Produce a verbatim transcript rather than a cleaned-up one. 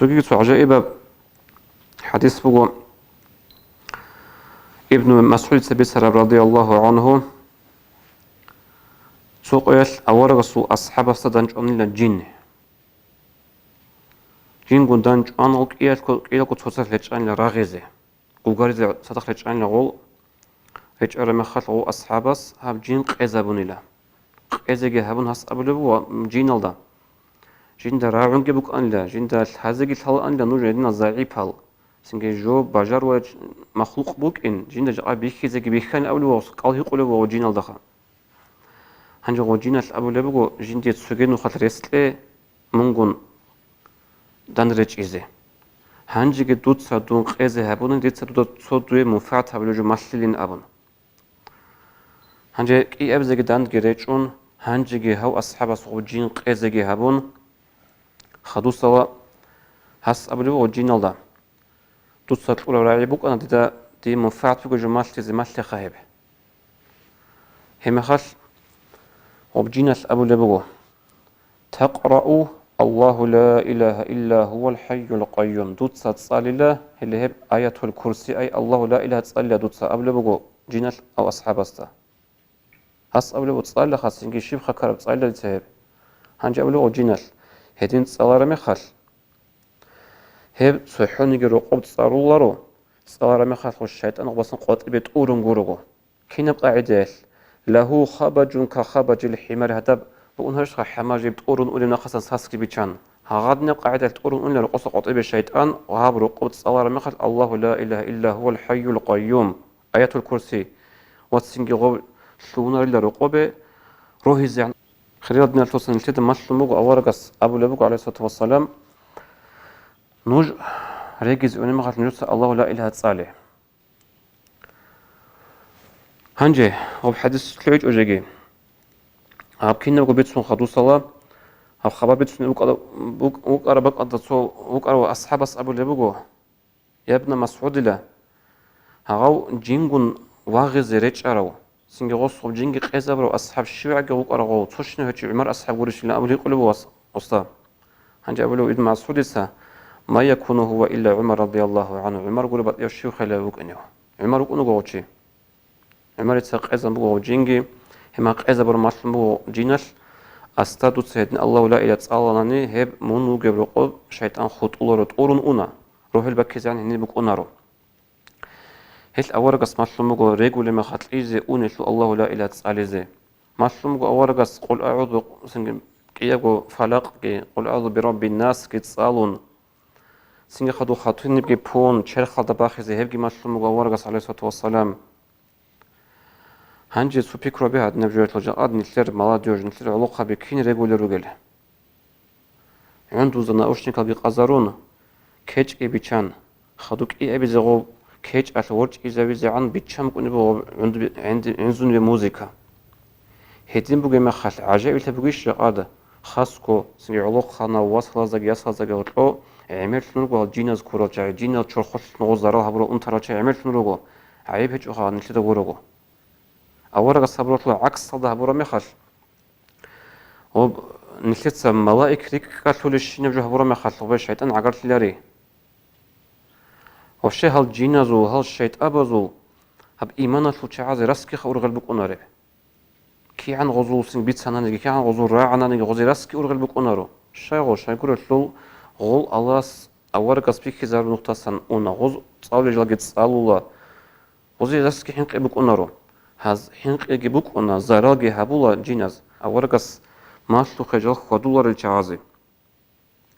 Цоги цо гӀажаибаб хӀадис буго, Ибну МасгӀудица бицараб, радияллагьу гӀангьу, цо къоялъ аварагасул асхӀабасда данчӀванила жин. Жингун данчӀван гъо кӀиялъго, кӀиялго цоцалъ речӀчӀанила рагъизе. Гъугаризе цадахъ речӀчӀанила гъол, речӀараб мехалъ гъов асхӀабас гьаб жин къезабунила. Къезеги гьабун гьас абулеб буго ва-, жиналда. Жинда рагӀунги букӀанила, жинда лъазеги лъалаанила нуж гьединал загӀипал. Цинги жо бажаруларев махлукъ букӀин, жинда жакъа бихьизеги бихьанин абулеб буго, кӀал гьикъулеб буго жиналдаха. Гьанже гъо жиналъ абулеб буго, жинде цоги нухалъ рес кье, мунгун дандечӀизе. Гьанжеги дуца дун къезе гьабуни, дица дуда цо дуе мунфагӀат гьабулеб жо малъилин абун. Гьанже кӀиабизеги дандги речӀун, гьанжеги гьав асхӀабас гъо жин къезеги гьабун, хадусала гьас абулеб гъо жиналда. Дуца кьураб рагӀи букӀана дида, дие мунфагӀат бугеб жо малъизе малъеха гьеб. Гьебмехалъ гъоб жиналъ абулеб буго: «Такърау: Аллагьу ла илагьа илла гьувал хӀайюл къайюм». Дуца цӀалила, гьеле гьеб Аятул Курси, ай Аллагьу ла илагьа цӀалила дуца, абулеб буго жиналъ ав асхӀабасда. Гьас абулеб буго, цӀалила хасинги щиб хакараб цӀалила дица гьеб. Гьанже абулеб буго жиналъ, гьедин цӀалараб мехалъ, гьеб цохӀониги рокъоб цӀалуларо, цӀалараб мехалъ гъо шайтӀан гъобасан къватӀибе тӀурун гурого. Кинаб къагӀидаялъ? «Лагьу хабажун ка хабажил хӀимар», гьадаб букӀун гьарищха хӀамар жиб тӀурун унеб нахъасан саскиб биччан. Гьагъадинаб къагӀидаялъ тӀурун унела рокъоса къватӀибе шайтӀан, гьаб рокъоб цӀалараб мехалъ «Аллагьу ла илагьа илла гьувал хӀайюл къайюм», Аятул Курси, ва цинги гъоб лъугьунарила рокъобе рогьизегӀан. Хириял диналъул вацал, нилъеда малъун буго, аварагас абулеб буго, гӀалайгьиссалату вассалам: «Нуж регизе унеб мехалъ нужеца Аллагьу ла илагьа цӀале». Гьанже гъоб хӀадис лъугӀичӀо жеги. Гьаб кинабго бицун хадусала, гьаб хабар бицунеб букӀа-, букӀ-, букӀараб бакӀалда цо вукӀарав асхӀабас абулеб буго: «Ябна МасгӀудила, гьагъав жингун вагъизе речӀарав, цинги гъос гъоб жинги къезабурав асхӀаб щивгӀаги вукӀарав гъов, цо щинав гьечӀев ГӀумар асхӀаб гурищилан», абулеб гьикъулеб буго ас-, уста. Гьанже абулеб Ибн МасгӀудица: «Ма якуну гьува илла ГӀумар радияллагьу гӀангьу», ГӀумар гуреб батӀияб щив хвела вукӀинев? ГӀумар вукӀун вуго гъов чи. ГӀумарица къезан буго гъов жинги, гьеб къезабураб малъун буго жиналъ, аста дуца гьедин Аллагьу ла илагьа цӀаланани, гьеб мун вугеб рокъоб шайтӀан хутӀуларо, тӀурун уна, рогьел баккизегӀан гьенир букӀунаро. Гьелъ аварагас малъун буго регулеб мехалъ кьезе унелъул Аллагьу ла илагьа цӀализе. Малъун буго аварагас Къул агӀузу, цинги кӀиябго Фалакъги, Къул агӀузу бираббин насги цӀалун, цинги хадуб хатунибги пун, черхалда бахизе гьебги малъун буго аварагас, гӀалайгьиссалату вассалам. Гьанже цо пикру гьабе гьадинаб жоялъул жакъа нилъер молодёжь, нилъер гӀолохъаби кин регулел ругел. ГӀундузда наушникалги къазарун, кечӀги биччан, хадуб кӀиабизе гъоб кечӀалъ ворчӀизавизегӀан биччан букӀунеб буго гӀунду-, гӀинди-, гӀунзуниве музыка. Гьедин бугеб мехалъ, гӀажаиблъи бугищ жакъада, хасго, цинги гӀолохъанав васалаздаги ясалаздаги гьоркьо гӀемерлъун руго гьал жиназ ккурал чагӀи, жинал чорхолъ нугъо зарал гьабурал унтарал чагӀи гӀемерлъун руго, гӀайиб гьечӀоха нилъеда гурого. Аварагас гьабуралъул гӀаксалда гьабураб мехалъ, гъоб нилъеца малаик рикӀкӀалъулещинаб жо гьабураб мехалъ, гъобе шайтӀан гӀагарлъилари. Вообще гьал жиназул, гьал шайтӀабазул гьаб иманалъул чагӀазе расги ха ургъел букӀунареб. КигӀан гъозулцин бицананиги, кигӀан гъозул рагӀананиги гъозе расги ургъел букӀунаро. Щай гъо, щайгурелъул гъол Аллагьас аварагас бихьизарун нухдасан уна, гъоз цӀалулел жалги цӀалула, гъозе расги хӀинкъи букӀунаро. Гьаз хӀинкъиги букӀуна, заралги гьабула жиназ, аварагас малъухъе жал хьвадуларел чагӀазе.